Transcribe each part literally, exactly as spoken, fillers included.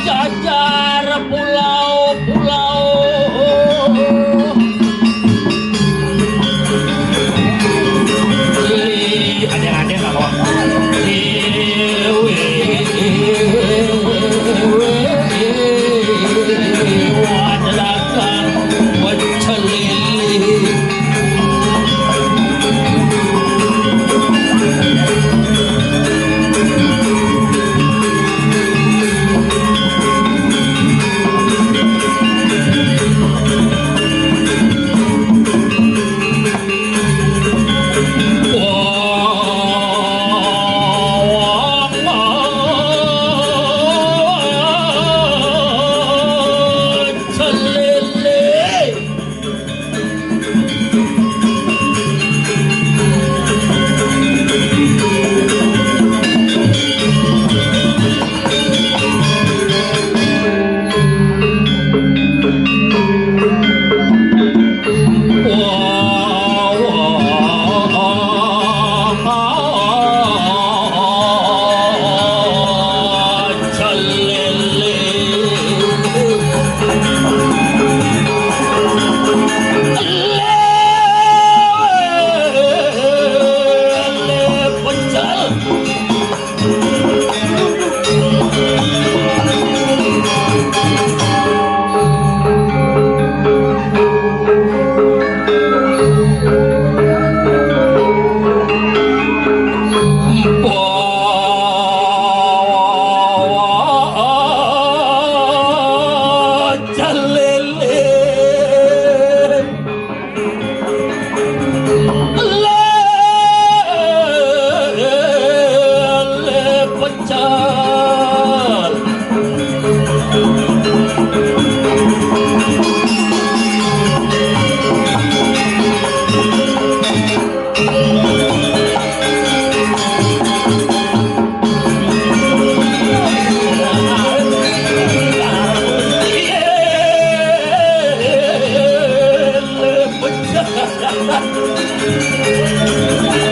Jajar pulau-pulau. Ada-ada kalau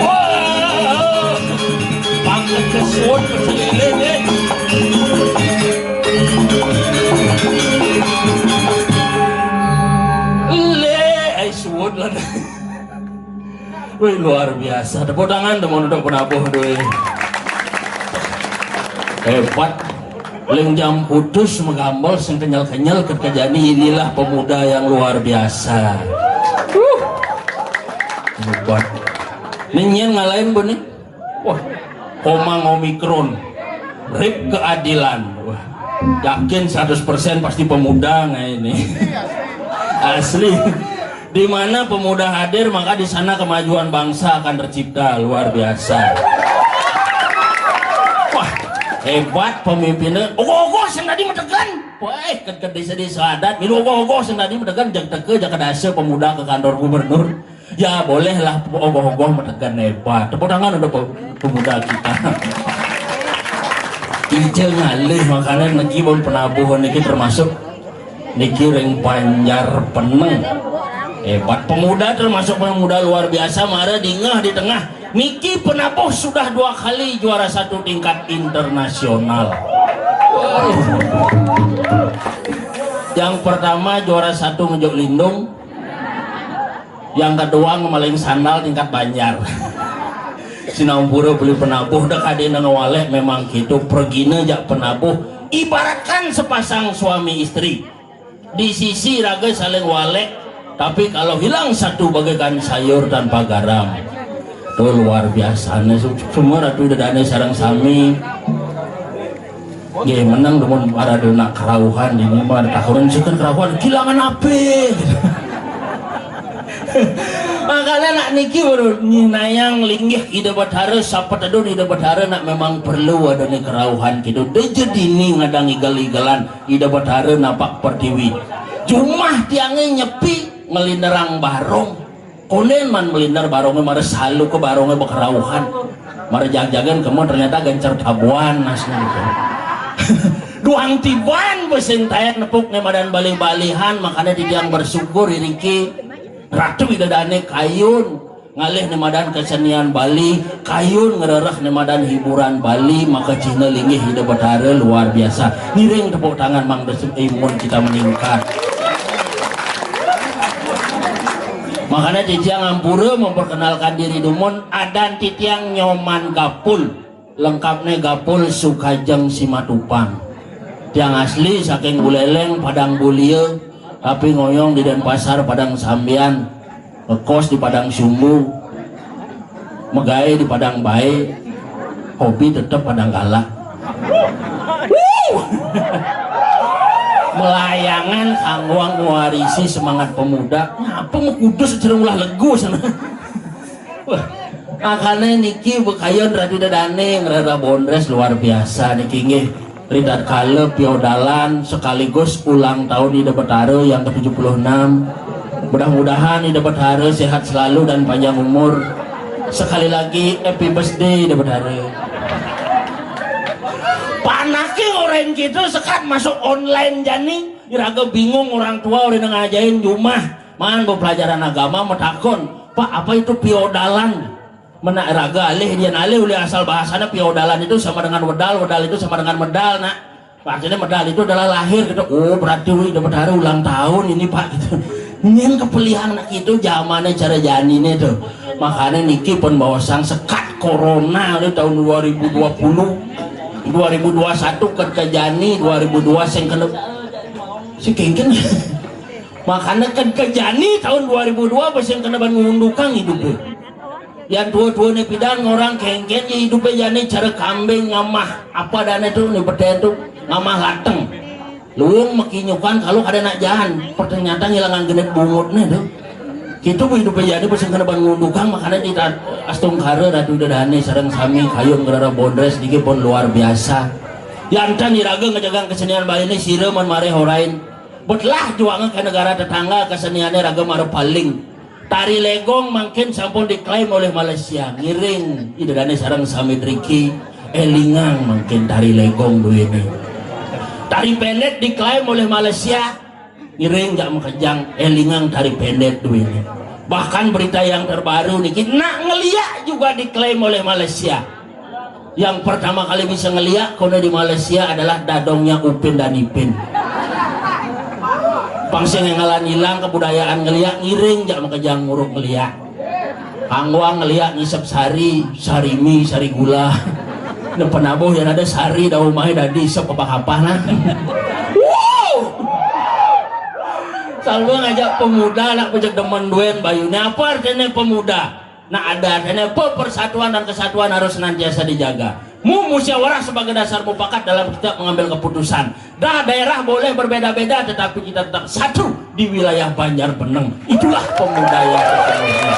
Wah, pangkat kesuwun pecel lele, eh. Le, ai suwun lah. Wih, luar biasa. Tepuk tangan teman untuk penabuh, duh. Hebat. Ling jam putus magambel sing kenyal-kenyal kerja ni, inilah pemuda yang luar biasa. Hebat. Ni nyén ngalahin, Bu, nih? Wah, komang Omikron. Rip keadilan. Wah, yakin seratus persen pasti pemuda nggak ini. Asli. Di mana pemuda hadir, maka di sana kemajuan bangsa akan tercipta. Luar biasa. Wah, hebat pemimpinnya. Ogoh-ogoh sing tadi metegan. Wah, ke, ke desa-desa adat. Ini ogoh-ogoh sing tadi metegan. Jak teke, jak kedasa pemuda ke kantor gubernur. Ya, bolehlah ogoh-ogoh metegan hebat. Tepuk tangan untuk pe-, pemuda kita. Ija ngalih makanan niki, bang, penabuh niki termasuk niki ring Banjar Peneng. Hebat, pemuda termasuk pemuda luar biasa, mara dingeh di tengah. Niki penabuh sudah dua kali juara satu tingkat internasional. Yang pertama juara satu ngejuk lindung, yang kedua ngemaling sandal tingkat Banjar. Sinampura beli penabuh, dak adi nang walek memang gitu, pergina jak penabuh. Ibaratkan sepasang suami istri. Di sisi raga saling walek, tapi kalau hilang satu bagaikan sayur tanpa garam. Tuh luar biasa. Nah, su-, semua ratu ida dane sareng sami. Nggih, menang demen para dena kerauhan ini mah, tahunan seken kerauhan, kehilangan apa? Makanya nak niki baru nyinayang linggih Ida Betara, sapa tedun Ida Betara nak memang perlu ada ni kerauhan gitu. Deje dini ngadang igel-igelan Ida Betara napak pertiwi. Jumah tiangnya nyepi ngelinerang barong. Konen man meliner barongnya, mara salu ke barongnya bekerauhan. Mara jag-jagan kemon ternyata gencer tabuan nasnya gitu. Duang tiban besing tayan nepuk ne madan balih-balihan, makane titiang bersyukur iriki Ratu Ida Dane kayun ngalih ne madan kesenian Bali, kayun ngrereh ne madan hiburan Bali, maka cihna linggih Ida Betara luar biasa. Ngiring tepuk tangan Mang Desem, eh, mun kita meningkat. Makane titiang ampura memperkenalkan diri dumun, adan titiang Nyoman Gapul. Lengkapne Gapul Sukajeng Simatupang. Tiang asli saking Buleleng, Padang Bulia, tapi ngoyong di Denpasar, Padang Sambian, ngekos di Padang Sumbu, megae di Padang Bae, hobi tetep Padang Galak. Wuh! Melayangan kanggo ngwarisi semangat pemuda. Ngapa mekudus jeneng ulah legu sana? Wah, makane niki bekayun Ratu Ida Dane ngrereh bondres luar biasa niki nggih. Ritatkala piodalan sekaligus ulang tahun Ida Betara yang ketujuh puluh enam. Mudah-mudahan Ida Betara sehat selalu dan panjang umur. Sekali lagi, happy birthday, Ida Betara. Panake orang kita sekat masuk online jani, iraga bingung orang tua orang ngajain jumah. Man, pelajaran agama metakon, "Pak, apa itu piodalan?" Menak raga alih, dian alih ulih asal bahasanya piodalan itu sama dengan wedal, wedal itu sama dengan medal, nak. Artinya medal itu adalah lahir gitu. Oh, berarti wih, Ida Betara ulang tahun ini, Pak, gitu. Nyen kepelihan nak itu zamannya cara jani nih tuh. Makanya niki pun bawa sang sekat corona itu tahun dua ribu dua puluh, dua ribu dua puluh satu ke, ke jani, dua ribu dua sing kena si kengken. Makanya kan ke jani tahun dua ribu dua sing kena ban ngundukang hidupnya. Yang tua-tua nih pidan orang kengken ya hidupnya jani cara kambing ngamah apa dana tuh nih beten tuh ngamah lateng. Luung mekinyukan kalau kada nak jalan, ternyata ngilangan genit bungutnya tuh. Gitu bu hidupnya jani sing kena ban ngundukang, makanya di ta-, Astungkara Ratu Ida Dane sareng sami kayun ngrereh bondres niki pun luar biasa. Yanten iraga ngejagang kesenian Bali ini sira mun mareh orain. Betlah juangan ke negara tetangga keseniannya raga mara paling. Tari legong mangkin sampun diklaim oleh Malaysia. Ngiring Ida Dane sareng sami driki, elingang mangkin tari legong duwene. Tari pendet diklaim oleh Malaysia. Ngiring jak makejang, elingang tari pendet duwene. Bahkan berita yang terbaru niki, nak ngeliak juga diklaim oleh Malaysia. Yang pertama kali bisa ngeliak kono di Malaysia adalah dadongnya Upin dan Ipin. Pang sing ngalan ilang kebudayaan ngeliak, ngiring jak makejang muruk ngeliak. Angwang ngeliak ngisep sari, sari mi, sari gula. Nah, penabuh yang ada sari dah umai dadi isep kapah-kapah nah. Wuh! Selalu ngajak pemuda nak pejak demen duen bayune. Apa artinya pemuda? Nah, ada artinya pe-, persatuan dan kesatuan harus senantiasa dijaga. Mu musyawarah sebagai dasar mufakat dalam setiap mengambil keputusan. Dah daerah boleh berbeda-beda tetapi kita tetap satu di wilayah Banjar Beneng. Itulah pemuda yang sesungguhnya.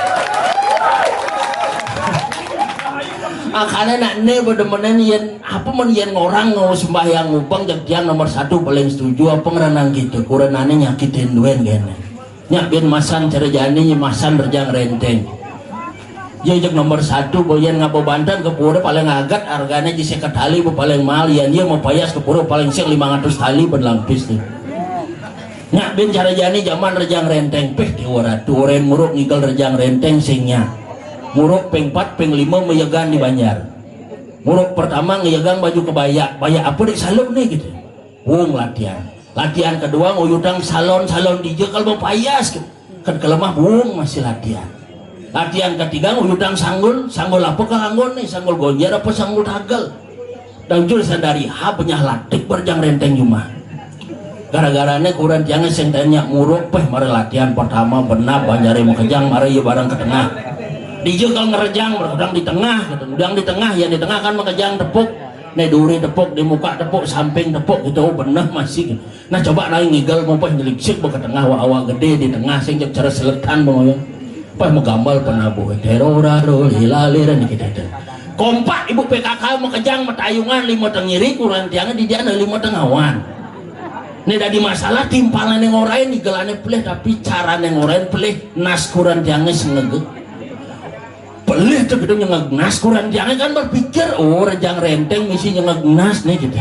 Makanya nak ne bedemenan yen apa men yen orang ngau sembahyang ngubeng, jeg tiang nomor satu paling setuju apa ngeranang kita. Kurenane nyakitin duen kene. Nyak bin masan cara jani, masan rejang renteng. Ya, jeg nomor satu, boyan ngapa banten ke pura paling agat, harganya ji seket tali, bu paling mahal, yan ya mau payas ke pura paling sing lima ratus tali ben lampis tuh. Nyak bin cara jani zaman rejang renteng, peh tiwa ratu, orang muruk ngigel rejang renteng sing nyak. Muruk peng pat, peng lima meyegan di Banjar. Muruk pertama ngeyegang baju kebaya, baya apa dek salup nih gitu. Wong latihan. Latihan kedua nguyutang salon, salon dija kalau mau payas ke. Kan kelemah wong masih latihan. Latihan ketiga nguyutang sanggul, sanggul apa ke anggon nih? Sanggul gonjer apa sanggul tagel? Dan jul sadari ha benyah latik berjang renteng jumah. Gara-garanya kuran tiangnya sing tanya muruk peh mara latihan pertama benap banjari makejang mara iya barang ke tengah. Dija kalau ngerejang berkudang di tengah, gitu. Udang di tengah, yang di tengah kan makejang tepuk. Nih duri tepuk, di muka tepuk, samping tepuk gitu. Oh, beneh masih gitu. Nah, coba naik ngigel mau pas nyeliksik baka tengah wa awa gede di tengah sing jep cara seletan mau ya. Pas mau gambal penabuh. Teroraro hilalira nih kita itu. Kompak ibu P K K makejang matayungan lima tengiri kuran tiangnya di dia lima tengawan. Nih dadi masalah timpalan yang orain nigelane pelih tapi carane yang orain pelih nas kuran tiangnya sengege. Pelih tuh gitu nyengeg nas kuran tiangnya kan berpikir, "Oh, rejang renteng misi nyengeg nas nih," gitu.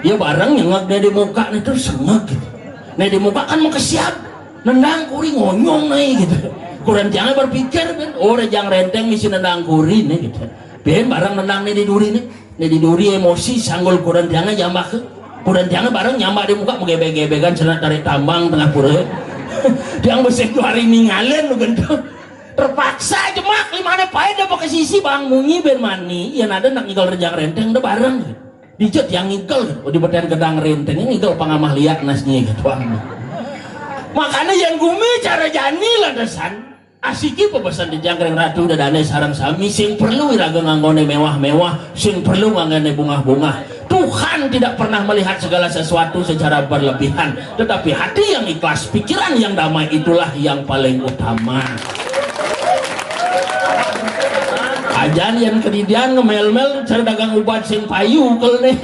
Ya bareng nyengeg né di muka né tuh sengeg gitu. Né di muka kan mengkesiap. Nendang kuri ngonyong naik gitu. Kurang jangan berpikir kan, oh Rejang Renteng misi nendang kuri nih gitu. Biar bareng nendang né di duri nih. Né di duri emosi sanggul kurang jangan jambak ke. Kurang jangan bareng nyambak di muka menggebek-gebekan cenah tarik tambang tengah pura. Yang besi dua hari ninggalin lu gitu. Terpaksa jemak lima paé da pakai sisi bang munyi ben mani. Ya nada nak ngigal Rejang Renteng udah bareng. Dijat yang ngigal, oh, di beten gedang renteng ngigal pangamah liak nasnya gitu. Makanya yang gumi cara jani landasan. Asiki pepesan di jangkring ratu dadane sarang sami sing perlu iraga nganggone mewah-mewah, sing perlu nganggone bungah-bungah. Tuhan tidak pernah melihat segala sesuatu secara berlebihan, tetapi hati yang ikhlas, pikiran yang damai itulah yang paling utama. Ajan yang kedidian ngemel-mel cara dagang ubat sing payu kel nih.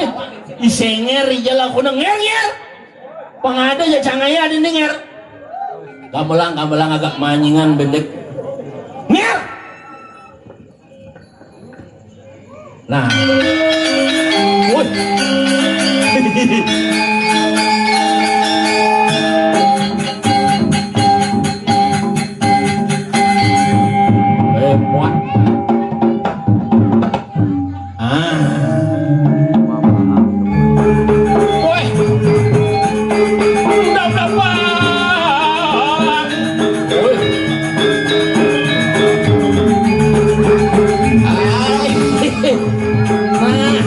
Isenger ijal aku nger-nger. Pangada ya cangaya ada denger. Gamelang gamelang agak manyingan bendek. Nger. Nah. Woi. Eh, muat. Ah. Woi. Udah, udah, Bang. Woi. Ai. Nah.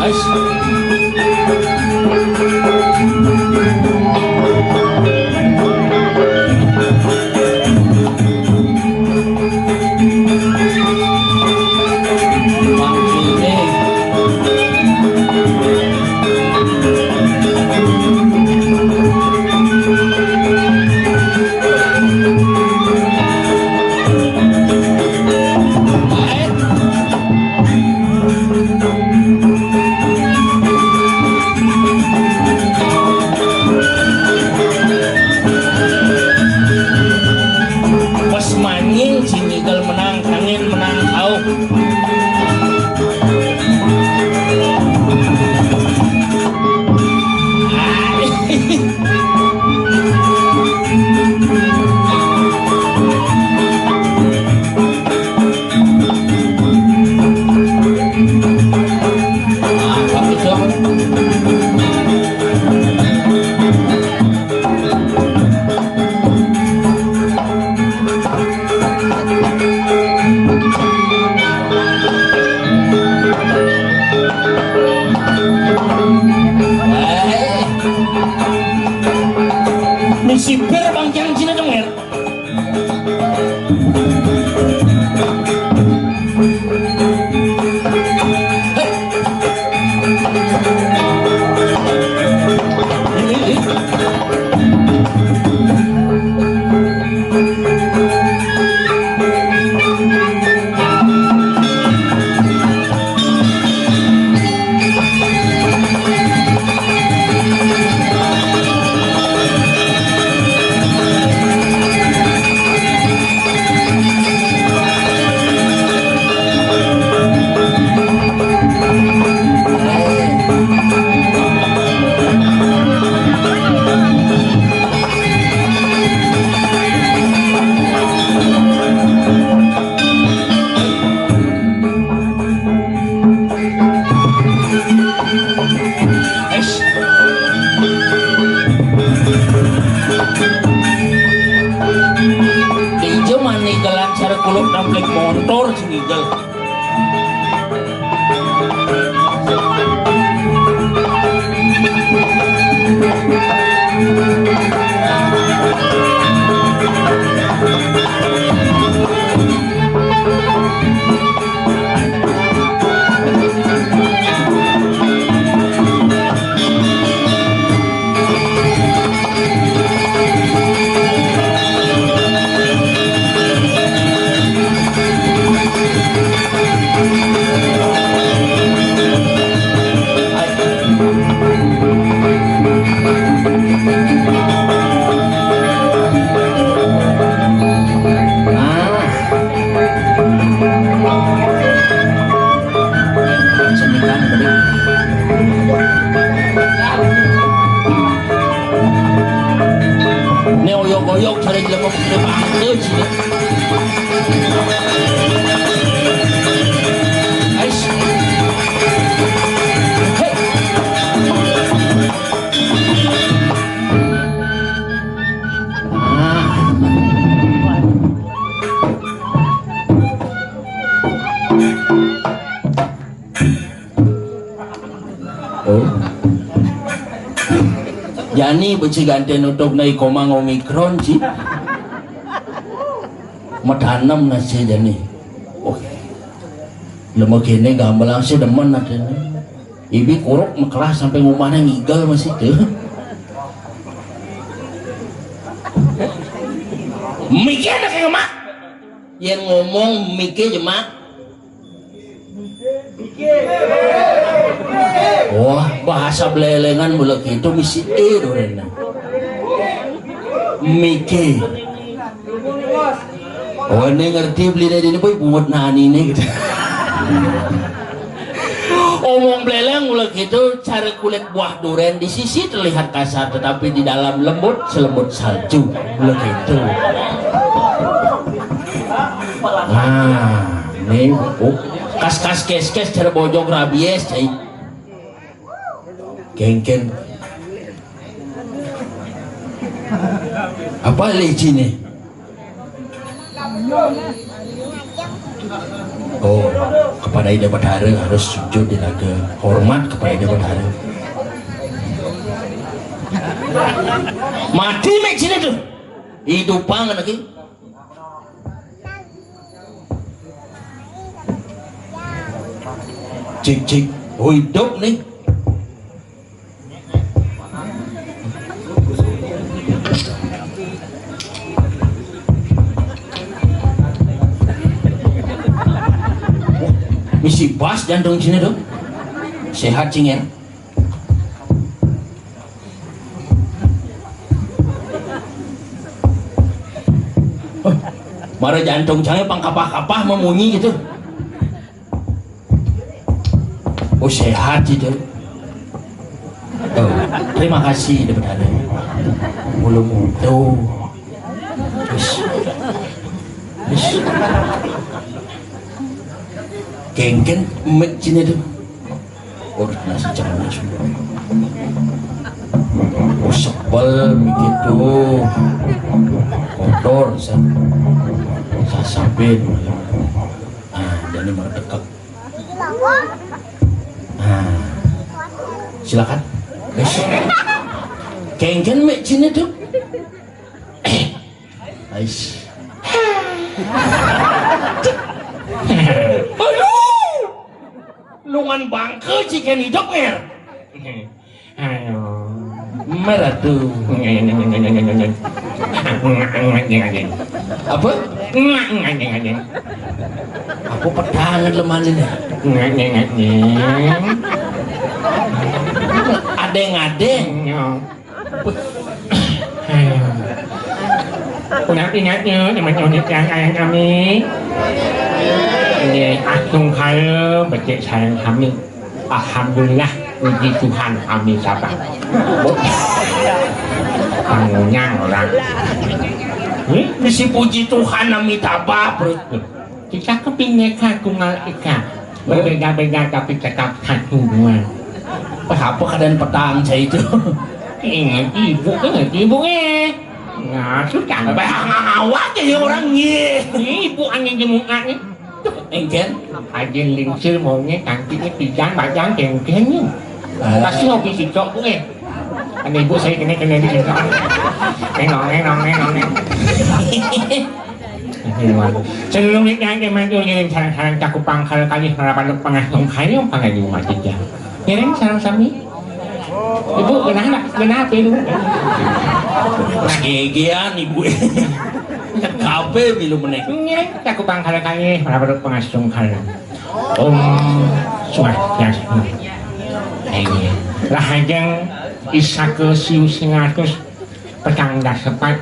Ais. Pas manying, si Nyigal menang, angin menang, au. Misi pir bangkiang Cina denger. Ijo mani gelan cara kuluk namplik montor sing igel. Oyok cari jelema putri bangke cina. Ais. Hei. Ah. Oh. Jani beci ganti nutup na ikomang Omikron ci. Matanem na si jani. Oh. Lemo kene gamelan si demen na kene. Ibi kuruk mekelah sampai ngumahnya ngigel masih tuh. Mikir ada kayak mak. Yang ngomong mikir jemak. Wah, bahasa belelengan mula kitu misi e durena. Mike. Oh, ini ngerti beli dari ini boy buat nani nih gitu. Omong beleleng mula kitu cara kulit buah duren di sisi terlihat kasar tetapi di dalam lembut selembut salju mula kitu. Nah, ini oh, kas-kas kes-kes cara bojog rabies cai. Kengken. Apa licin nih? Oh, kepada Ida Betara harus sujud di raga hormat kepada Ida Betara. Mati mek sini tuh. Hidupan lagi. Cik cik. Oh, hidup nih. Misi bas jantung sini tuh. Sehat cingir. Mara jantung saya pangkapah-kapah memunyi gitu. Oh, sehat itu. Oh, terima kasih daripada bulu mutu. Terus, terus. Kengken met sini tuh. Oh, nasi jangan masuk. Oh, sebel begitu. Kotor, sa-, sasabin. Ah, jadi merdeka. Ah, silakan. Wis. Kengken mek sini tuh. Ais. Aduh. Lungan bangke ciken hidup nger. Ayo. Merah tuh. Apa? Apa pedangan lemah ini? Adeng-adeng. Ingat-ingat ya, teman-teman yang sayang kami. Ini asung kaya becik sayang kami. Alhamdulillah, puji Tuhan, kami sabar. Bangunnya orang. Ini mesti puji Tuhan, kami tabah, bro. Kita kepineka tunggal ika. Berbeda-beda tapi tetap satu Tuhan. Apa keadaan petang saya itu? Ingat ibu, ingat ibu eh. Nah, sudah. Apa yang ngawat ya orang ye? Ibu angin jemuk angin. Engken? Aja lingsir maunya cantiknya pijan bajang kengkengnya. Pasti hobi si cok gue. Kan ibu saya kena kena di sini. Nengong nengong nengong nengong. Sebelum nikah ke mantu ngirim sarang-sarang cakup pangkal kali harapan pengasuh kali yang pangkat di rumah tiga. Ngirim sarang sami. Ibu kenapa? Kenapa ibu? Gegean ibu. Kape bilu menek. Ngirim cakup pangkal kali harapan pengasuh kali. Om Swastiastu. Ayo. Rahajeng isaka siu singatus petang dasa pat.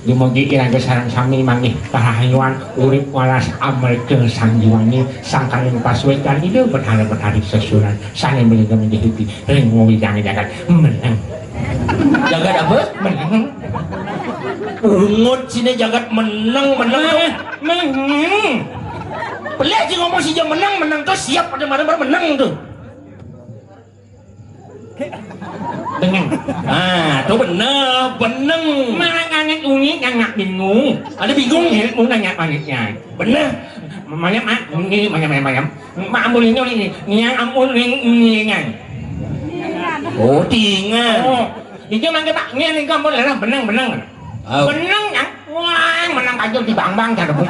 Dumugi iraga sareng sami manggih parahayuan urip waras amerga sanjiwani sangkaning pasuecan Ida Betara Betari sesuran sane mrida menjahiti ring wewidane jagat meneng. Jagat apa? Meneng. Bungut sini jagat meneng, meneng tuh. Meneng. Pelih aja ngomong sih, meneng, meneng tuh siap ada mana meneng tuh. Beneng. Ah, tuh bener, beneng. Malah nganet unik, nggak bingung. Ada bingung? Ilmu nanya panitnya. Bener. Mana, Mak? Ini, mana, mana, mana? Mak, ampun, ini, ini. Ini, ampun, ini, ini, ini. Oh, tingan. Oh, itu mangke, Pak. Ini, ini, ampun, lah, beneng, beneng. Oh. Beneng, ya? Wah, menang kacau di bang-bang, cara bu.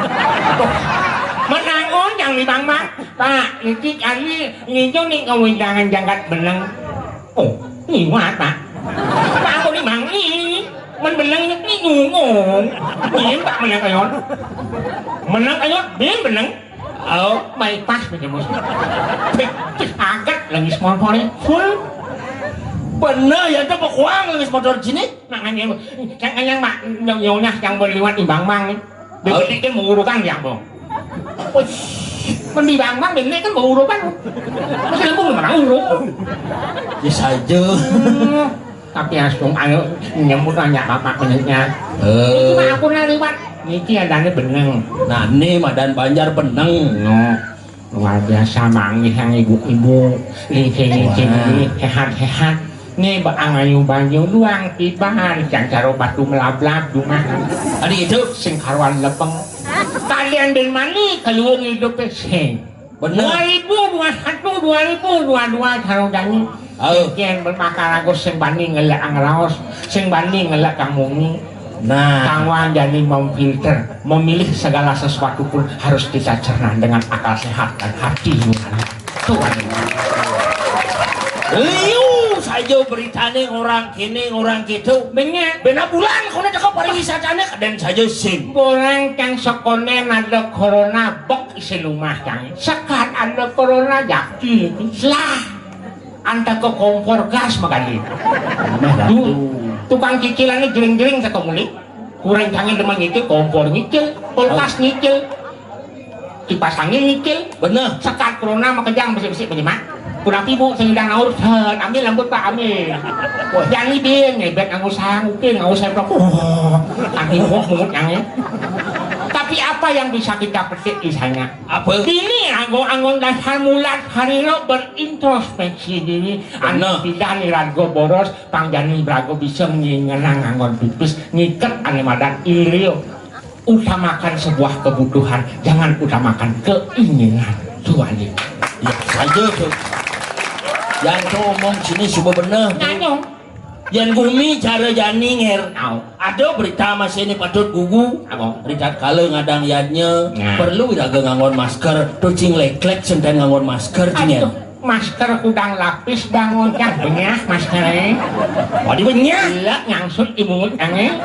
Menang on yang di bang-bang. Pak, ini kali, ini tuh nih kewenangan jangkat beneng. Oh, liwat, Pak. Pak, aku ni Bang, ni. Men beneng ni, ni ngomong. Ni, Pak, menang kayon. Menang kayon, dia beneng. Oh, baik pas, macam mus. Pik, pik, agat, lagi sponsor ni. Full. Bener, ya, tu pekuang, lagi sponsor sini. Makanya, makanya, Mak, nyonya yang berliwat di bang-bang ni. Dia kan mengurukan, ya, Bang. Wih, men di bang-bang, dia kan mengurukan. Masih lembung, mana uruk? Ya saja. Hmm, tapi langsung ayo nyambut nanya bapak menitnya. Eh. Ini mah aku nang liwat. Niki adanya beneng. Nah, ini madan Banjar beneng. No. Luar biasa manggih yang ibu-ibu. Lincing-lincing ini sehat-sehat. Nih, baang ayu banyu luang tiban, yang caro batu melablab, jumah. Adi itu? Sing karuan lepeng. Kalian bin mani, keluung hidup sing. Bener. Dua ribu dua satu, dua ribu dua dua, caro janji. Ayo. Kian bermakar agus sing bani ngelak ang raos, sing bani ngelak kang mumi. Nah. Kang Wan jadi memfilter, memilih segala sesuatu pun harus kita cerna dengan akal sehat dan hati nurani. Tuhan. Liu saja beritane orang kene, orang gitu. Bener. Bena bulan kono cakap pariwisatane dan saja sing. Orang kang sekone ada corona bek isi rumah kang. Sekat ada corona jaki. Lah. Anta ke kompor gas magali. Nah, tu, tukang cicilannya jering-jering satu muli. Kurang jangan demen nyicil, kompor nyicil, kulkas nyicil, kipas angin nyicil. Bener. Sekat corona makejang besi-besi penyemak. Kurang ibu sing udah ngaur, set, ambil rambut Pak, ambil. Wah. Jangan idin, ngebet nganggo sang, upil nganggo semprot. Oh, tapi mungut yang. Tapi apa yang bisa kita petik di sana? Apa? Ini anggo-anggo dasar mulat hari lo berintrospeksi diri. Bener. Anu tidak nirargo boros, pangjani brago bisa ngingenang anggon pipis, ngiket ane madan ilio. Utamakan sebuah kebutuhan, jangan utamakan keinginan. Tuh anjing. Ya saja tuh. Yang tuh omong sini suba bener. Nganyong. Yan gumi cara jani nger. Au. Ada berita masih ini patut gugu. Apa? Berita kala ngadang yadnya. Nah. Perlu iraga nganggon masker. Tuh cing leklek senten nganggon masker cing. Aduh, masker kudang lapis bangun kan benyah masker eh. Wadi benyah. Gila ngangsut di mungut ange.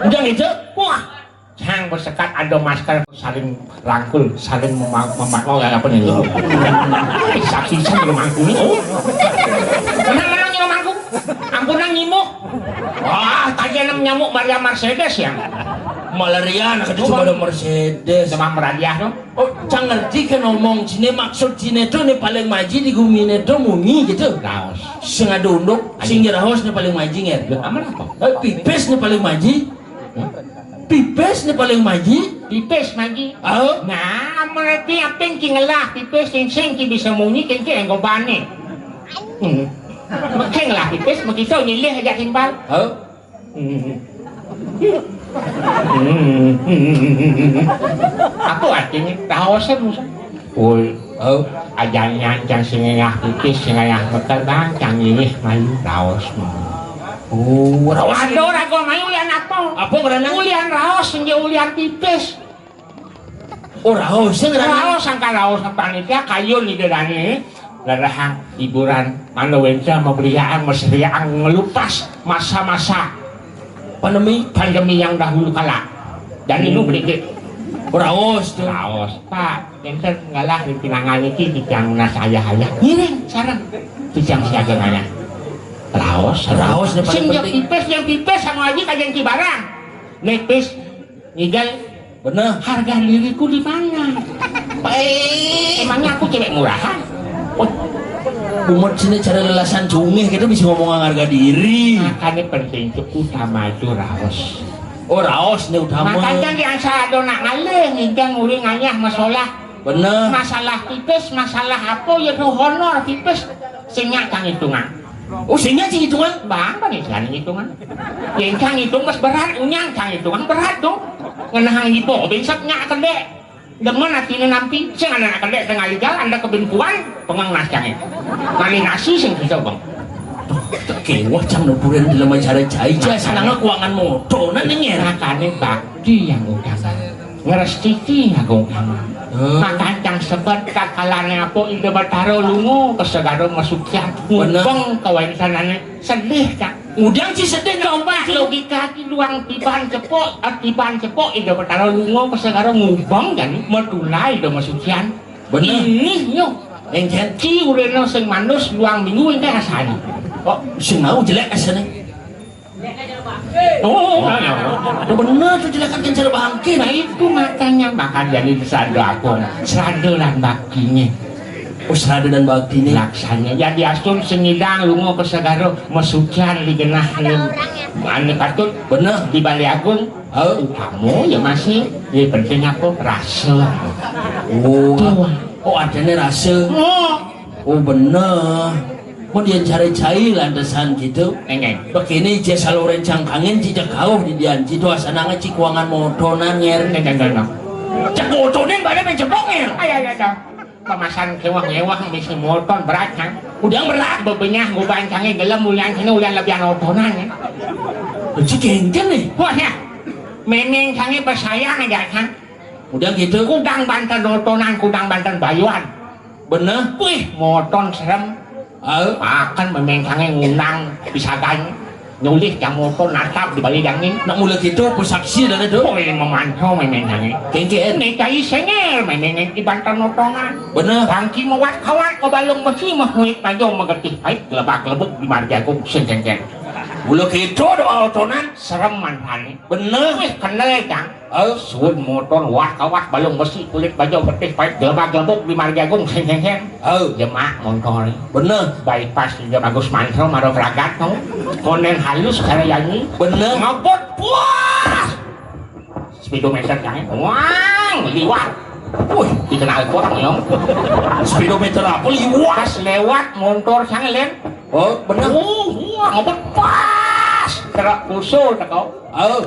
Udah gitu. Wah. Sang bersekat ada masker saling rangkul, saling memang memang oh apa nih? Saksi saya belum mangkung. Oh. Menang menang nyuruh mangkung. Ampun nang nyimuh. Wah, tadi enam nyamuk Maria Mercedes ya. Malaria anak itu cuma ada Mercedes. Demam meradiah dong. Oh, cang ngerti kan ngomong sini maksud sini tuh nih paling maji di gumi ini tuh munyi gitu. Laos. Sing ada unduk, sing jeraos nih paling maji nger. Aman apa? Eh, pipis nih paling maji. Pipis nih paling maji. Pipis maji. Oh. Nah, mereka apa yang ki ngelah pipis, sing sing ki bisa munyi, sing ki enggobane. Hmm. Mungkin ngelah pipis, begitu nyilih aja timbal. Oh. Hmm. Hmm. Apa artinya? Tahu saya musuh. Woi, oh, aja nyancang sing ngayah pipis, sing ngayah mekel, bang, cang ngilih mayu raos. Oh, raos. Aduh, rago mayu ulian apa? Apa ngerana? Ulian raos, sing dia ulian pipis. Oh, raos, sing ngerana? Raos, sangka raos panitia kayu ni dia dani. Ladahang hiburan, mana wenca, maberiaan, maseriaan, ngelupas masa-masa pandemi, pandemi yang dahulu kala. Dan itu berikut. Raos tuh. Raos, Pak. Enten ngalah di pinangan iki titiang nas ayah-ayah. Ngiring sareng. Titiang siaga ngayah. Raos, raos nih paling penting. Sing yang pipis, yang pipis sama aja kajian ki barang. Nipis, ngigel. Bener. Harga diriku di mana? Baik. Emangnya aku cewek murahan? Umat sini cara lelasan cungeh kita bisa ngomong harga diri. Makanya penting itu utama itu raos. Oh, raos né utama. Makanya di asa ada nak ngalih, ngidang uri ngayah masalah. Bener. Masalah pipis, masalah apa, ya tuh honor pipis. Sing nyak cang hitungan. Oh, sing nyak cang hitungan? Bang, kan itu kan hitungan. Yang cang hitung pas berat, nyang cang hitungan berat tuh. Ngenahang ibu, binsep nyak kedek. Demen atiné nampi, sing anak kedek tengah ligal, anda kebimpuan, pengang nascangé. Ngalih nasi sing bisa, Bang. Kéweh cang nuturin dalam acara cai, ja, sananga kuangan moto, nah, ning, ya. Makané bakti yang utama. Ngrestiti yang utama. Hmm. Makan cang sebet, kakalané apa, Ida Batara lunga, ka segara masukian. Bener. Ngubeng kawéntanané, sedih, Cang. Ngudang ci sedih, Cang. Coba logika ki luang tiban cepok, eh, tiban cepok, Ida Batara lunga, ka segara ngubeng, jani, matulai, Ida masukian. Bener. Ini, nyo. Éngkén. Ci urena sing manus luang minggu, éngkén asané. Kok sing mau jelek asané? Oh, bener tuh jelekan kencer bangkit. Nah, itu makanya, maka jadi serada agung. Serada lan baktiné. Oh, serada lan baktiné. Laksana. Jadi astun sing ngidang lunga ka segara masukian di genah anu patut. Bener. Di Balé Agung. Oh. Utama ya masih. Ya penting apa? Rasa. Oh. Tuh. Oh, adané rasa. Oh. Oh, bener. Mun yén cara cai lantesan gitu. Éngkén. Begini, ja saluran cangkangin, ci ja kauh di dian, ci doa sananga, ci kuangan motonan, Ngér. Éngkén, éngkén, éngkén. Cek motonan, pada main cepok, Ngér. Ayo, ayo, ayo. Pemasan kéwah-kéwah, misi moton berat, kan? Udah berat. Bebenyah, goban cangé, gelem, ulian sini, ulian lebihan motonan, ya. Ci kéngkén nih. Wah, ya. Mémé cangé bersayang aja, kan? Udah gitu. Kudang banten motonan, kudang banten bayuan. Bener. Wih, moton serem. Aé. Akan mémé cangé ngundang pisagan. Nyulih cang moton natap di Balé Dangin. Nak mula gitu, pesaksi dan itu. Oh, ini memantau mémé cangé. Kéngkén. Né cai sengel, mémé di banten motonan. Bener. Bangki mewat kawat, ke balung besi, mah kulit tajam, megetih, pahit, gelebak-gelebuk di marjagung, sing kéngkén. Mula gitu, doa motonan. Serem manfané. Bener. Wih, kenal, Cang. Eh, suud motor, wah kawat, balung besi, kulit baja, getih pahit, gelebak-gelebuk di marjagung, sing, sing, sing. Eh. Jemak motor. Bener. Bypass juga bagus mantra, maro keragat, tau. Konen halus, cara yanyi. Bener. Ngebut, puas. Speedometer, Cang. Wang, liwat. Wih, dikenal kuat, nyong. Speedometer apa, liwat? Pas lewat, motor, Cang, Lén. Oh, bener. Oh, wah, ngebut, pas. Terak kusul, teko. Oh.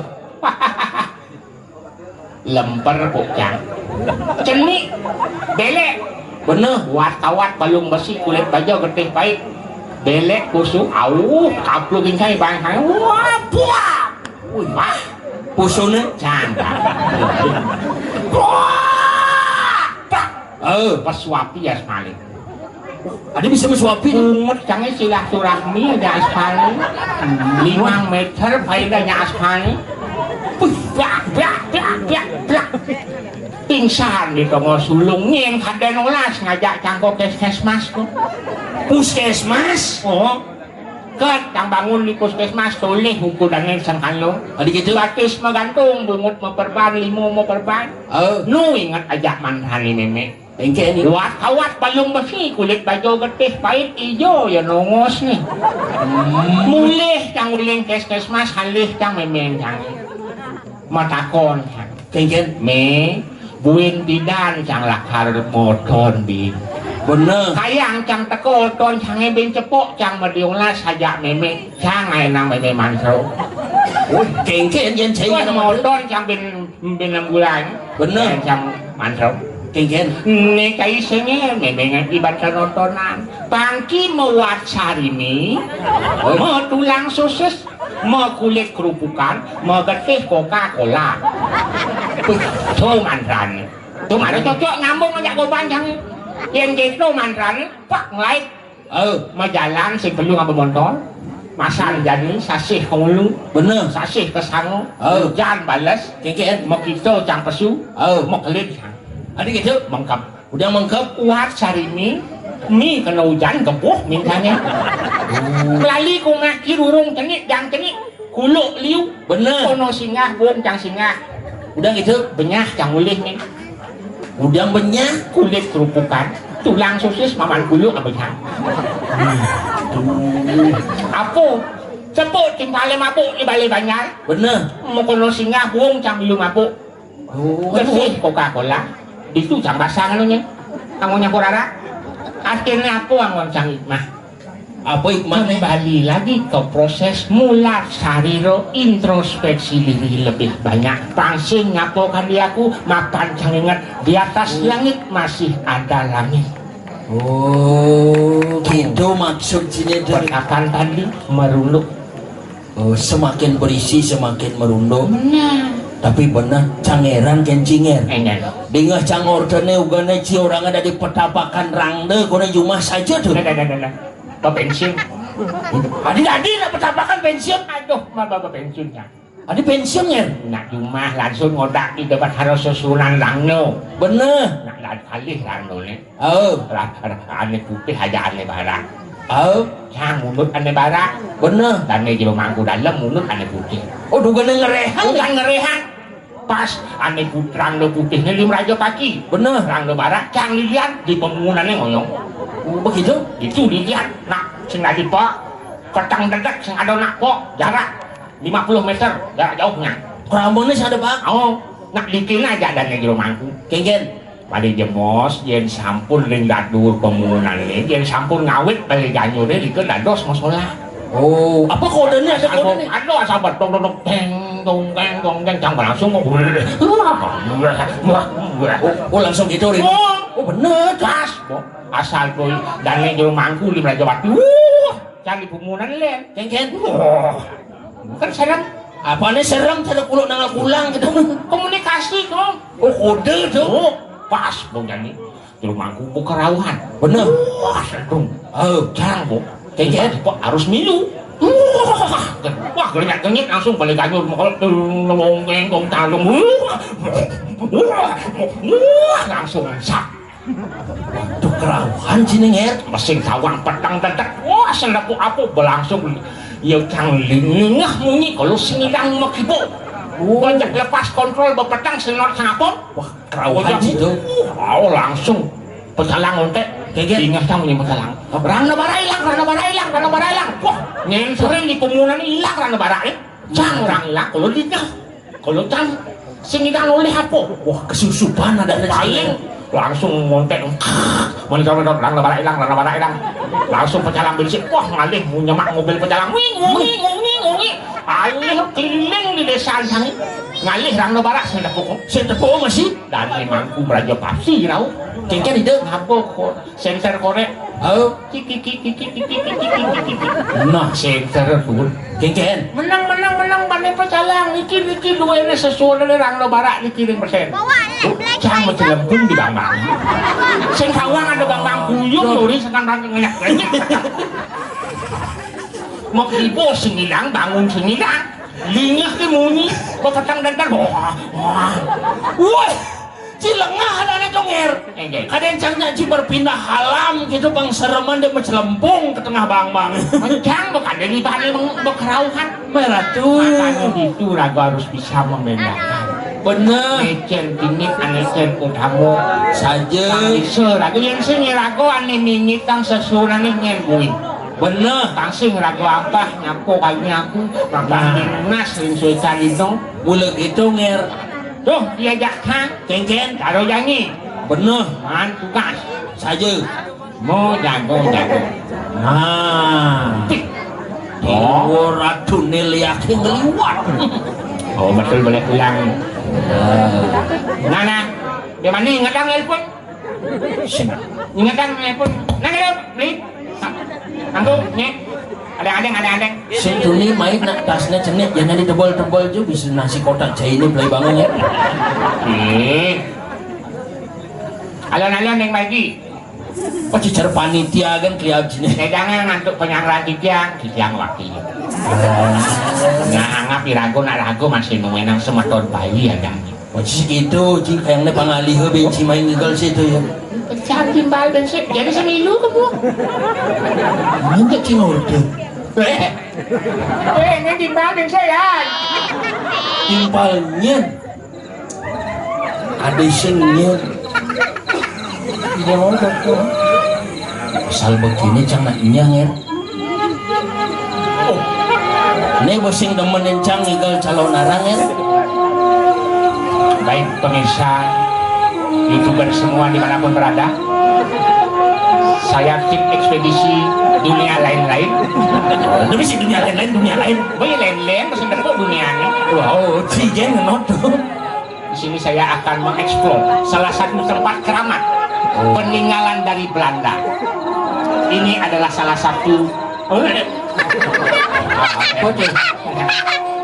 Lemper bujang. Cenik, belék. Bener. Wat kawat, balung besi, kulit baja, getih pahit. Belék, kusuk, auh, kapluk, gincang, ibang, wah, buah. Wih, wah. Pusuné? Cangkang. Wah, tak. Eh. Pesuapi ya, semalik. Ada bisa mesuapin? Unget cangé silaturahmi ada aspalé. Limang meter faedahnya aspalé. Wih, brak, brak, brak, brak, brak. Pingsan di tengah sulung, nyén kadén olas ngajak cangko puskesmas tuh. Puskesmas? Oh. Ket, cang bangun di puskesmas, tolih ukurannya sangkalo. Ada gitu? Batis menggantung, bungut meperban, limo meperban. Oh. Nu inget ajak mantan ini, Mek. Éngkén. Wat kawat balung besi, kulit baja getih pahit ijo, ya nongos nih. Hmm. Mulih cang uling puskesmas, halih cang mémé cang. Matakon cang. Éngkén. Mé, buin pidan cang lakar moton, Bi. Bener. Kayang cang teka oton cangé bin cepok, cang madiung las ajak mémé. Cang aé nang mémé mantra. Wih, éngkén yén cai. Wah, moton cang bin, bin enam bulan. Bener. Cang mantra. Éngkén. Né cai sengel, mémé ngan iban kanotonan. Pangki mewat sarimi, oh, metulang sosis, mekulit kerupukan, megetih Coca-Cola. Wih, tuh mantrané. Tuh mantra cocok nyambung ajak goban cangé. Yén gitu mantrané, pak, ngelait. Oh. Majalan sing telu ngaba motor. Masar jani, sasih ke hulu. Bener. Sasih ke sango. Oh. Hujan bales. Kéngkén. Makita cang pesu. Oh. Makelid cang. Ada gitu? Mengkep. Udah mengkep. Kuat sarimi. Mi kena hujan, gebuh mintanya. Oh. Lali kungah kirurung cenik, jang cenik. Kuluk liu. Bener. Kono singgah, bun cang singgah. Udah gitu? Benyah cang ulih nih. Udang benyah, kulit kerupukan, tulang sosis, maman kuluk, apa cang? Apa? Tepuk timpale mabuk di bale banjar. Bener. Mau kono singgah buung cang milu mabuk. Oh, bersih Coca-Cola. Itu cang basang anunya. Kamu nyampur arak. Akhirnya apa anggon cang hikmah? Apa hikmahnya? Kembali lagi ke proses mular sariro, introspeksi diri lebih banyak. Pangsing ngapokan di aku, mapan cang inget di atas langit masih ada langit. Oh, gitu maksud sini tuh. Perkataan tadi merunduk. Oh, semakin berisi semakin merunduk. Benar. Tapi benar, cangeran kencinger. Enggak. Dingeh cang ordene ugane ci orang ada di petapakan rangde kone jumah saja tuh. Dah, dah, dah, dah, dah. Bapak pensiun. Adi tadi nak petapakan pensiun. Aduh, mah bapak pensiunnya. Adi pensiun ya? Nak jumah langsung ngodak di depan harus susunan rangno. Bener. Nak lari kalih rangno ni. Oh. Lah, lah, ane putih aja ane barak. Oh. Yang munut ane barak. Bener. Dane jero mangku dalam munut ane putih. Oh, duga ngerehang. Bukan ngerehang. Pas ane put-, rangno putih ni lim raja pagi. Bener. Rangno barak cang lilian di pemunane ngoyong. Oh, begitu? Itu lilian. Nak sing lagi pak. Petang dedet sing ada nak kok jarak lima puluh meter jarak jauhnya. Kerambone sing ada pak. Oh, nak bikin aja dan jero mangku. Kengen. Bali jemos, yen sampun ring dadur pemunane, yen sampun ngawit bali ganyure rike dados masalah. Oh, apa kodenya, ada kodenya? Ada sabar, dong, dong, dong, teng, dong, teng, dong, teng, cang langsung mau. Wah, wah, wah. Oh, oh, langsung gitu, Rin? Oh. Oh, bener. Gas. Asal tuh, dan jero mangku di Raja Batu. Wah. Cari pumunan len. Kengen. Wah. Kan serem. Apane serem, cara kuluk nang kulang gitu. Komunikasi dong. Oh, kode tuh. Oh, pas dong jadi. Di rumahku buka rauhan. Bener. Wah, sedung. Oh, cang, Bu. Kengen. Kok harus milu. Wah, wah, genyek-genyek langsung balik ganyur, mau kalau tung, tung, tung, tung, tung. Wah, wah, wah, langsung sak. Waduh, kerauhan sini, Nger. Mesin sawang petang dedet. Wah, sendaku apa berlangsung. Ya, cang lingah munyi kalau sing ilang makibo. Oh. Banyak lepas kontrol bepetang senot sangapon. Wah, kerauhan situ. Oh, langsung pecalang ontek. Geger. Ingat cang munyi pecalang. Apa? Rangda bara ilang, rangda bara ilang, rangda bara ilang. Wah, nyenserin di pumunan ilang rangda bara, eh. Cang orang ilang kalau lingah. Kalau cang sing ilang oleh apa? Wah, kesusupan ada. Paling langsung montek. Mani kamu dot lang, bara ilang, lang, bara ilang. Langsung pecalang berisik. Wah, ngalih nyemak mobil pecalang. Wing, wing, wing, wing, wing. Alih keliling di desa sana. Ngalih rangda bara sing tepuk. Sing tepuk masih. Dan memangku meraja pasti rau. Cengker ide. Apa kok? Senter korek. Oh. Kiki, kiki, kiki, kiki, kiki, kiki, kiki. Nah, senter tuh. Kengen. Menang, menang, menang, bane pecalang. Niki, niki, duene sesuai dengan rangda bara niki ring persen. Cang macam lempung di bambang. Sing kawang ada bambang buyung, lori sekarang ngeyak-ngeyak. Mau ibu sing ilang, bangun sing ilang. Lingah ke munyi, bepetang dan dan. Wah, wah. Wah. Cilengah ada anak jonger. Enggak. Kadang cangnya ci berpindah alam gitu, bang sereman dia mencelempung ke tengah bang-bang. Mencang bukan dari balik meng-, bekerauhan. Merah tuh. Makanya itu ragu harus bisa membedakan. Bener. Ecen timit, ecen utama. Saja. Bang Iso, ragu yang sini ragu ane mingit tang sesuran nih nyen buin. Bener. Tang sing ragu apa, nyapo kayaknya aku. Nah. Bang Dinas, ring suitan itu. Mulai gitu, Nger. Tuh, diajak hang. Kengen. Taruh janji. Bener. Man tugas. Saja. Mau jago, jago. Nah. Tih. Oh, Ratu Niliak ngeliwat. Oh, betul boleh pulang. Nah, nah. Di mana ingat nelpon? Sini. Ingat nelpon. Nah, ayo, beli. Anggo, nye. Adeng, adeng, adeng, adeng. Sing tuni main nak tasnya cenik, jangan ditebal-tebal juga bisa nasi kotak cai ini beli bangun ya. Eh. Alon-alon yang lagi. Oh, cicer panitia kan kelihatan sini. Saya jangan ngantuk penyangga titiang, titiang wakil. Nah, anggap irago nak rago masih nuenang semeton bayi ada. Wajis gitu, cing kayaknya pangalih benci main ngigel situ ya. Pecah timbal bensek, jadi semilu ke bu. Mana cing order? Eh, eh, ini timbal bensek ya. Timpalnya. Ada sengnya. Tidak order tuh. Asal begini cang nak nyangir. Oh, Né bos sing demen encang ngigel calon arang, ya. Baik, pemirsa YouTuber semua dimanapun berada, saya tim ekspedisi dunia lain-lain. Tapi si dunia lain-lain, dunia lain. Boy, lain-lain, terus ntar kok dunia ini. Wow, si Jen ngenot tuh. Di sini saya akan mengeksplor salah satu tempat keramat peninggalan dari Belanda. Ini adalah salah satu. Oke.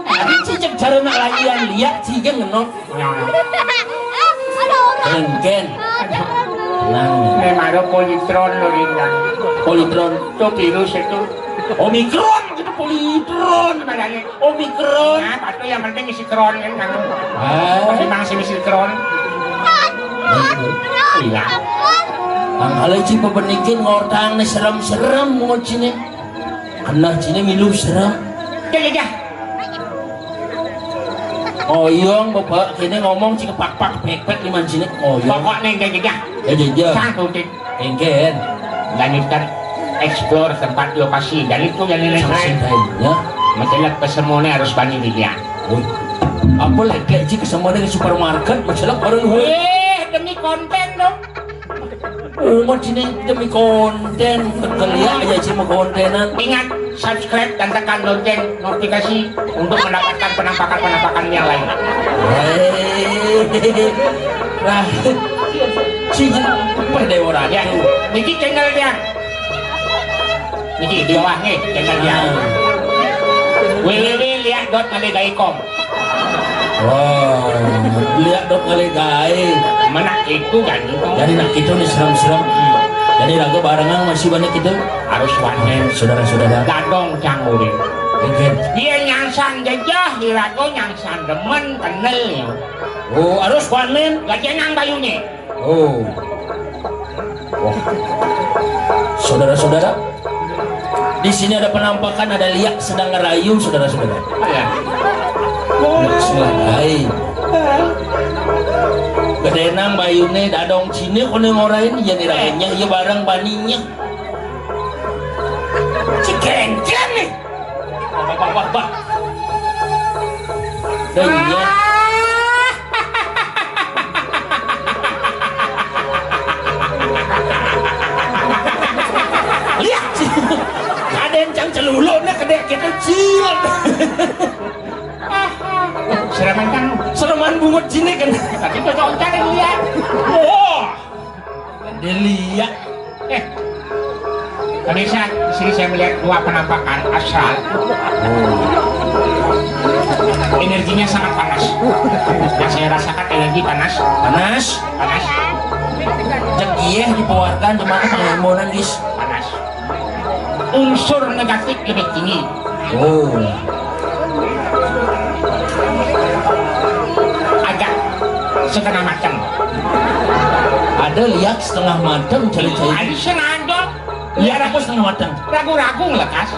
Tadi cicak cara nak layan lihat si Jen ngenot. Ken, Ken. Nah. Memang ada politron lo, Lintang. Politron. Itu virus itu. Omikron, itu politron. Makanya Omikron. Nah, patuh yang penting isi kron kan, Kang. Ah. Masih bang sih isi kron. Iya. Ang halai ci pepenikin ngortang nih serem-serem mau cine. Kena cine milu serem. Ya, ya, ya. Oyong, Bapak, kene ngomong cik pak-pak pek-pek di mancine oyong. Pokoknya enggak, ya, ya. Ya, ya, ya. Satu, Cik. Engken. Lanjutkan explore tempat lokasi. Dan itu yang nilai saya. Ya. Masalah kesemuanya harus bani dilihat. Oh. Apa lagi cik kesemuanya di supermarket? Masalah baru. Eh, demi konten dong. Umat sini demi konten, tegel ya, ya cuma kontenan. Ingat, subscribe dan tekan lonceng notifikasi untuk mendapatkan penampakan-penampakan yang lain. Hei. Nah, sini apa dewa ya, niki channel dia. Niki di bawah nih, channel dia. W W W lihat dot maligai com. Wah, lihat dong kali gae. Mana itu kan itu? Jadi nak itu nih serem-serem. Jadi lagu barengan masih banyak itu. Harus wanen, saudara-saudara. Dadong canggurin. Oke. Dia nyangsan jejah, di lagu nyangsan demen, kenel ya. Oh, harus wanen. Gajah nang bayunya. Oh. Wah. Saudara-saudara, di sini ada penampakan, ada liak sedang ngerayu, saudara-saudara. Ya. Nah, silakan. Gedenang bayune dadong cine kone ngorain, iya niranya, iya barang baninya. Cikengkeng nih. Bah, bah, bah, bah. Dah iya. Lihat. Ada yang cang celuluknya gede gitu, cil. Sereman kan? Sereman bungut sini kan. Tapi cocok cari lihat. Wah. Delia. Eh, pemirsa, di sini saya melihat dua penampakan astral. Oh. Energinya sangat panas. Yang saya rasakan energi panas. Panas. Panas. Cek iya dikeluarkan, cuma pengemonan, guys. Panas. Unsur negatif lebih tinggi. Oh. Agak setengah matang. Ada lihat setengah matang, cari-cari. Ada sengaja. Lihat aku setengah matang. Ragu-ragu ngelekas.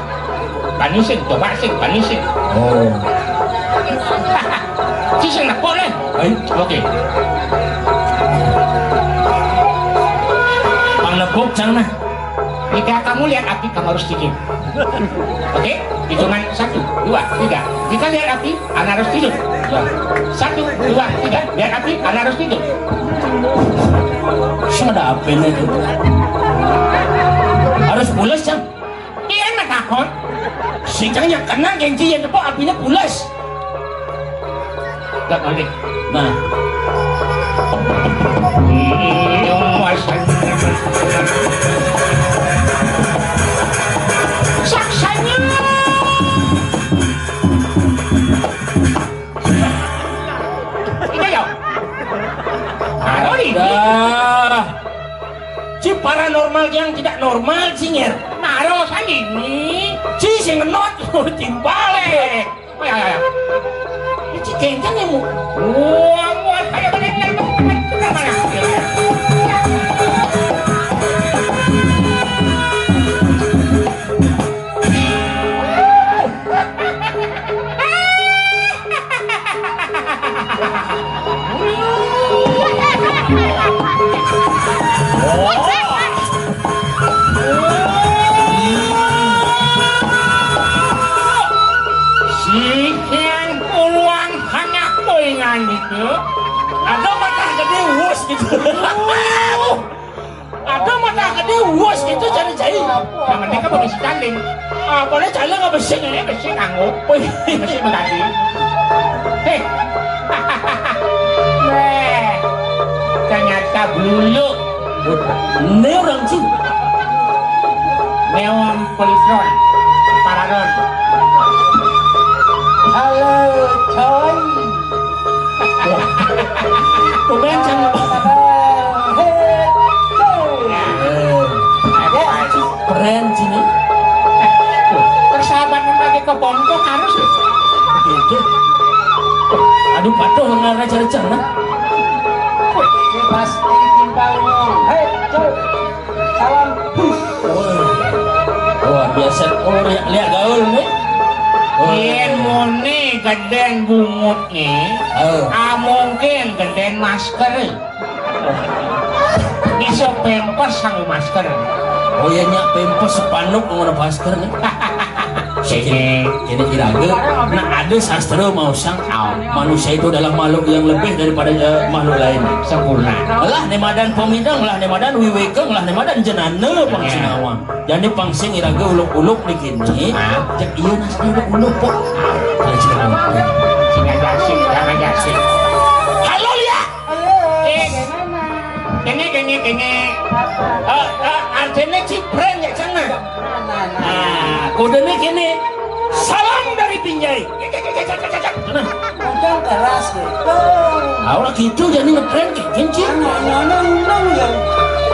Panisin, coba sih, panisin. Oh. Sih, sing nepuk, Len. Ayo. Oke. Pang nepuk, cang nah. Jika kamu lihat api, kamu harus tidur. Oke? Hitungan satu, dua, tiga. Jika lihat api, Anda harus tidur. Satu, dua, tiga. Lihat api, Anda harus tidur. Sing ada api nih itu. Harus pulas, Cang. Iya, enak takut. Si Cang yang kena gengsi yang depan apinya pulas. Dak balik. Nah. Saksanya. Ini ya. Baru ini. Dah. Ci paranormal yang tidak normal, Ci, nger. Maro salini. Ci sing ngenot, timpale. Oh, ya, ya, ya. Ini cik kencang ya, Mu. Wah, wah, ayo, balik, balik, balik. Sudah mana? Ada matah gedé, wus gitu. Ada matah gedé, wus gitu, cari cai. Nah, mending kan bagi si Caling. Apa nih, Caling apa sih? Ini besi kanggo. Wih, besi mengganti. Hei. Weh, ternyata bulu. Ini orang sih. Neon politron. Pararon. Halo, coy. Tumben, Cang. Hei, coy. Eh, keren sini. Persahabatan pakai kebongkok harus ya? Gitu. Aduh, patuh ngarah cari Cang, nah. Ini pasti timpalmu. Hei, coy. Salam. Wah, luar biasa. Oh, lihat, lihat gaul nih. Oh. Yén muni gedén bungut nih, ah, mungkin gedén masker. Bisa pempes sama masker. Oh iya, nyak, pempes, spanduk, ngona masker nih. Ini, ini iraga. Nah, ada sastra mau sang. Manusia itu adalah makhluk yang lebih daripada, eh, makhluk lain. Sempurna. Lah, né madan pemidang, lah, né madan wiwékeng, lah, né madan jenana, pang sinawa. Jadi pang sing iraga uluk-uluk di kini. Hah? Cék iya nasi uluk-uluk, Pak. Kalau sinawa. Sing aja sih, jangan aja sih. Halo, Lia. Halo, eh, bagaimana? Kéné, kéné, kéné. Apa? Eh, eh, artinya ciprén ya, Cang, nah. Nah, nah, nah. Nah, kodenya kéné. Salam dari Binjai. Nah. Udah keras deh. Awak gitu jadi ngetrén kayak gini, Cing. Nah, nah, nah, nah, nah, ya.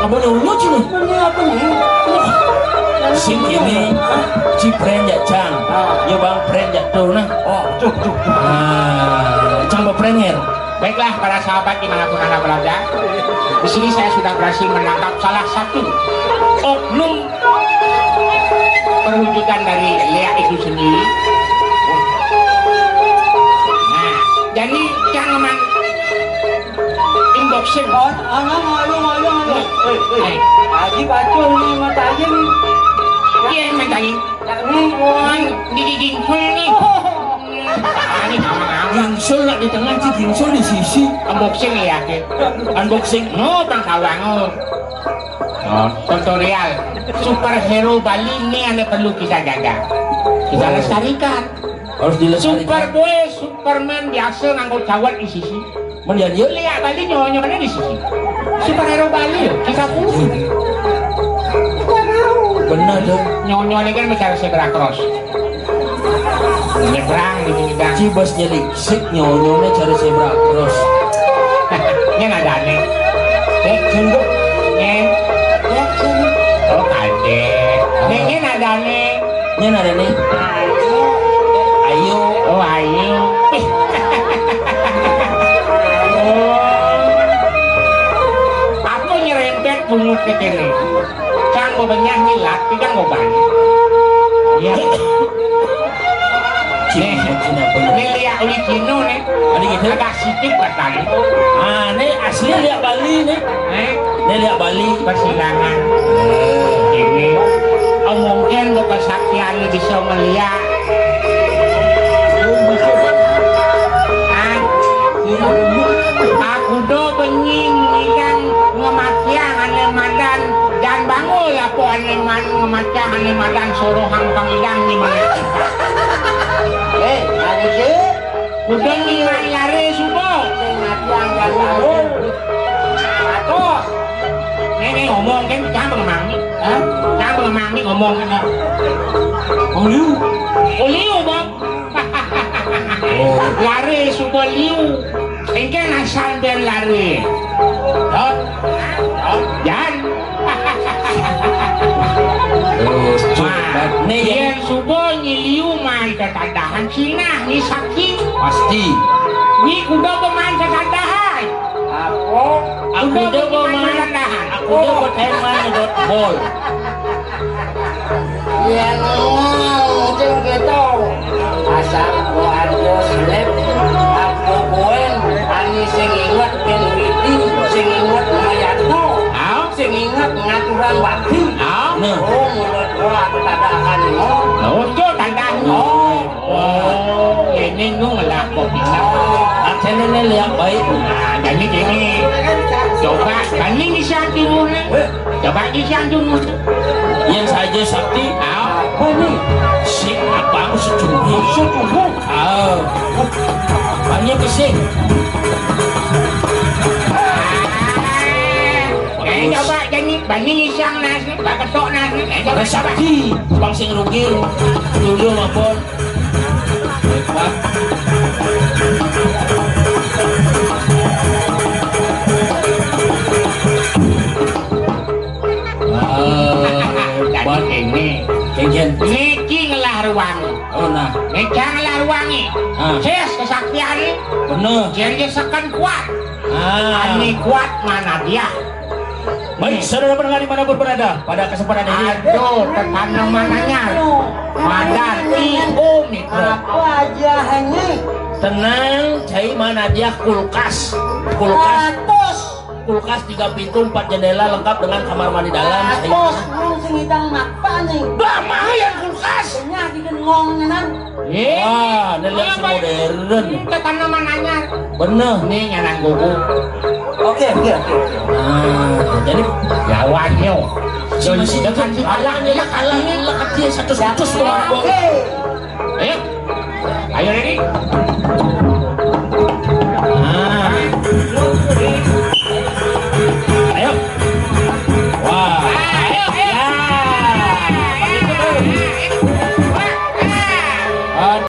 Apa nih, Cing? Ini apa nih? Sing ini, ciprén ya, Cang. Ah. Ya, Bang, prén ya, tuh, nah. Oh, tuh, tuh, tuh. Ah, Cang, Bang, prén, ya? Baiklah, para sahabat dimanapun Anda berada, di sini saya sudah berhasil menangkap salah satu oknum perwujudan dari léak itu sendiri. Nah, jadi jangan main unboxing. Oh, ayo, ayo, ayo, ayo. Hei, hei. Haji Bacul nih, mata aja nih. Iya, mata aja. Yang ini, wah, di, di, di, ini. Oh. Ini sama-sama. Gingsul lah di tengah, Ci, gingsul di sisi. Unboxing ya, Ki? Unboxing. No, Bang Sawang, no. Oh, tutorial. Superhero Bali ini yang perlu kita jaga. Kita lestarikan. Harus dilestarikan. Superboy, Superman biasa nganggo cawet di sisi. Mun ya dia. Léak Bali nyonyoné di sisi. Superhero Bali yo, kita pun. Bener tuh. Nyonyoné kan bicara zebra cross. Nyebrang gitu, nyebrang. Cibas nyelik, sik nyonyoné cari zebra cross. Ini ada nih. Eh, sungguh. Nih. Oh, kadé. Nih, ini ada nih. Ini ada nih. Ayo. Oh, ayo. Oh. Apa nyerempet bungut ke sini? Cang mau benyah nyilat, tidak mau balik. Ya. Cina, nih, Cina, Cina. Nih, lihat uli Cino nih. Ada gitu? Agak sikit batang. Ah, nih asli léak Bali nih. Eh? Nih léak Bali. Persilangan. Ini. Oh, mungkin bukan sakti anu bisa melihat. Ah. Aku do benying yang ngematiang ané madan dan bangul apa ané man ngematiang ané madan sorohang pangidang di mana. Eh, ada sih. Udah nih, mari lari subuh. Sing mati angkat tahun. Atos. Nih, nih, ngomong kan, jangan pengemang nih. Hah? Jangan pengemang nih, ngomong kan. Uliu. Uliu, Bang. Oh. Lari subuh liu. Engke asal ben lari. Hah? Hah? Jan. Terus, nah, cut, nih, yén suba nyiliu mai tetadahan sinah ni sakti. Pasti. Ni kuda pemain tetadahan. Apa? Aku kuda pemain tetadahan. Aku kuda pemain dot bol. Yén mungkin gitu. Asal keluarga selip, aku koen, ani sing inget ben widi, sing inget mayatno. Hah? Sing inget ngaturan bakti. Hah? Nah. Oh, menurut gua aku tak ada akan ngomong. Oh, itu tandanya. Oh. Oh, ini nu ngelah kopi. Aku Senene liak baik. Nah, jadi gini. Coba banding di siang timur. Coba di siang timur. Yang saja sakti. Ah, apa nih? Sing abang setuju. Setuju. Ah. Banyak kesing. Eh, coba jadi banding di siang nasi, tak ketok nasi. Eh, coba, coba. Sakti, bang sing rugi. Dulu maupun. Hebat ini. Kenjen. Niki ngelah ruangi. Oh, nah. Niki ngelah ruangi. Ah. Sis, kesaktian. Bener. Janji seken kuat. Ah. Ani kuat mana dia? Baik, saudara pendengar di mana pun berada, pada kesempatan ini. Aduh, tetangga mananya. Madan, i, umi. Apa aja ini? Tenang, cai mana dia kulkas. Kulkas. Kulkas tiga pintu, empat jendela, lengkap dengan kamar mandi dalam. Kulkas, lu sing ngidang apa nih? Bah, mah yang kulkas. Nya di gengong nyenan. Wah, ini lihat modern. Ini tetangga mananya. Bener. Ini nyanang gugu. Oke, oke, oke, oke. Nah, jadi lawannya. Si masih dengan kalah, ya kalah, ini lah kecil satu satu. Oke. Ayo. Ayo, ready?